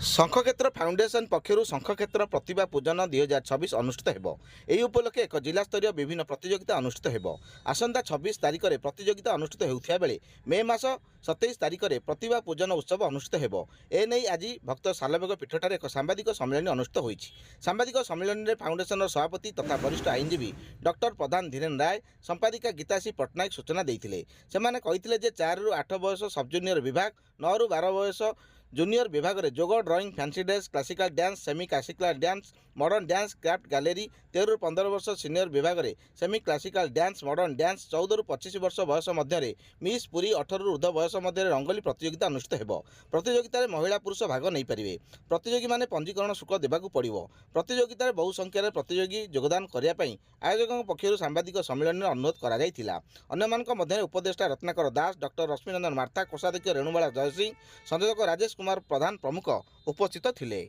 Shankhakshetra foundation ପକ୍ଷରୁ ଶଙ୍ଖକ୍ଷେତ୍ର ପ୍ରତିଭା ପୂଜନ 2026 ଅନୁଷ୍ଠିତ ହେବ। ଏହି ଉପଲକ୍ଷେ ଏକ ଜିଲ୍ଲାସ୍ତରୀୟ ବିଭିନ୍ନ ପ୍ରତିଯୋଗିତା ଅନୁଷ୍ଠିତ ହେବ। ଆସନ୍ତା 26 ତାରିଖରେ ପ୍ରତିଯୋଗିତା ଅନୁଷ୍ଠିତ ହେଉଥିବା ବେଳେ ମେ ମାସ 27 ତାରିଖରେ ପ୍ରତିଭା ପୂଜନ ଉତ୍ସବ ଅନୁଷ୍ଠିତ ହେବ। ଏନେଇ ଆଜି ଭକ୍ତ ସାଲବେଗ ପୀଠଠାରେ ଏକ ସାମ୍ବାଦିକ ସମ୍ମିଳନୀ ଅନୁଷ୍ଠିତ ହୋଇଛି। ସାମ୍ବାଦିକ ସମ୍ମିଳନୀରେ ଫାଉଣ୍ଡେସନର ସଭାପତି ତଥା ବରିଷ୍ଠ ଆଇନଜୀବୀ ଡକ୍ଟର ପ୍ରଧାନ ଧୀରେନ ରାୟ, ସମ୍ପାଦିକା ଗୀତାଶ୍ରୀ ପଟ୍ଟନାୟକ ସୂଚନା ଦେଇଥିଲେ। ସେମାନେ କହିଥିଲେ ଯେ 4ରୁ 8 ବୟସ ସବ୍ ଜୁନିୟର ବିଭାଗ, 9ରୁ 12 ବୟସ ଜୁନିୟର ବିଭାଗରେ ଯୋଗ, drawing, fancy dress, classical dance, semi classical dance, modern dance, craft gallery, 13ରୁ 15 ବର୍ଷ ସିନିୟର ବିଭାଗରେ semi classical dance, modern dance, 14ରୁ 25 ବର୍ଷ ବୟସ ମଧ୍ୟରେ ମିସ୍ ପୁରୀ, 18ରୁ ଉର୍ଦ୍ଧ୍ୱ ବୟସ ମଧ୍ୟରେ ରଙ୍ଗୋଲି ପ୍ରତିଯୋଗିତା ଅନୁଷ୍ଠିତ ହେବ। ପ୍ରତିଯୋଗିତାରେ ମହିଳା, ପୁରୁଷ ଭାଗ ନେଇପାରିବେ। ପ୍ରତିଯୋଗୀମାନେ ପଞ୍ଜୀକରଣ ଶୁଳ୍କ ଦେବାକୁ ପଡ଼ିବ। ପ୍ରତିଯୋଗିତାରେ ବହୁ ସଂଖ୍ୟାରେ ପ୍ରତିଯୋଗୀ ଯୋଗଦାନ କରିବା ପାଇଁ ଆୟୋଜକଙ୍କ ପକ୍ଷରୁ ସାମ୍ବାଦିକ ସମ୍ମିଳନୀରେ ଅନୁରୋଧ କରାଯାଇଥିଲା। ଅନ୍ୟମାନଙ୍କ ମଧ୍ୟରେ ଉପଦେଷ୍ଟା ରତ୍ନାକର ଦାସ, ଡକ୍ଟର ରଶ୍ମିରଞ୍ଜନ ମାର୍ଥା, କୋଷାଧ୍ୟକ୍ଷ ରେଣୁବାଳା ଜୟସିଂ, ସଂଯୋଜକ ରାଜେଶ କୁମାର ପ୍ରଧାନ ପ୍ରମୁଖ ଉପସ୍ଥିତ ଥିଲେ।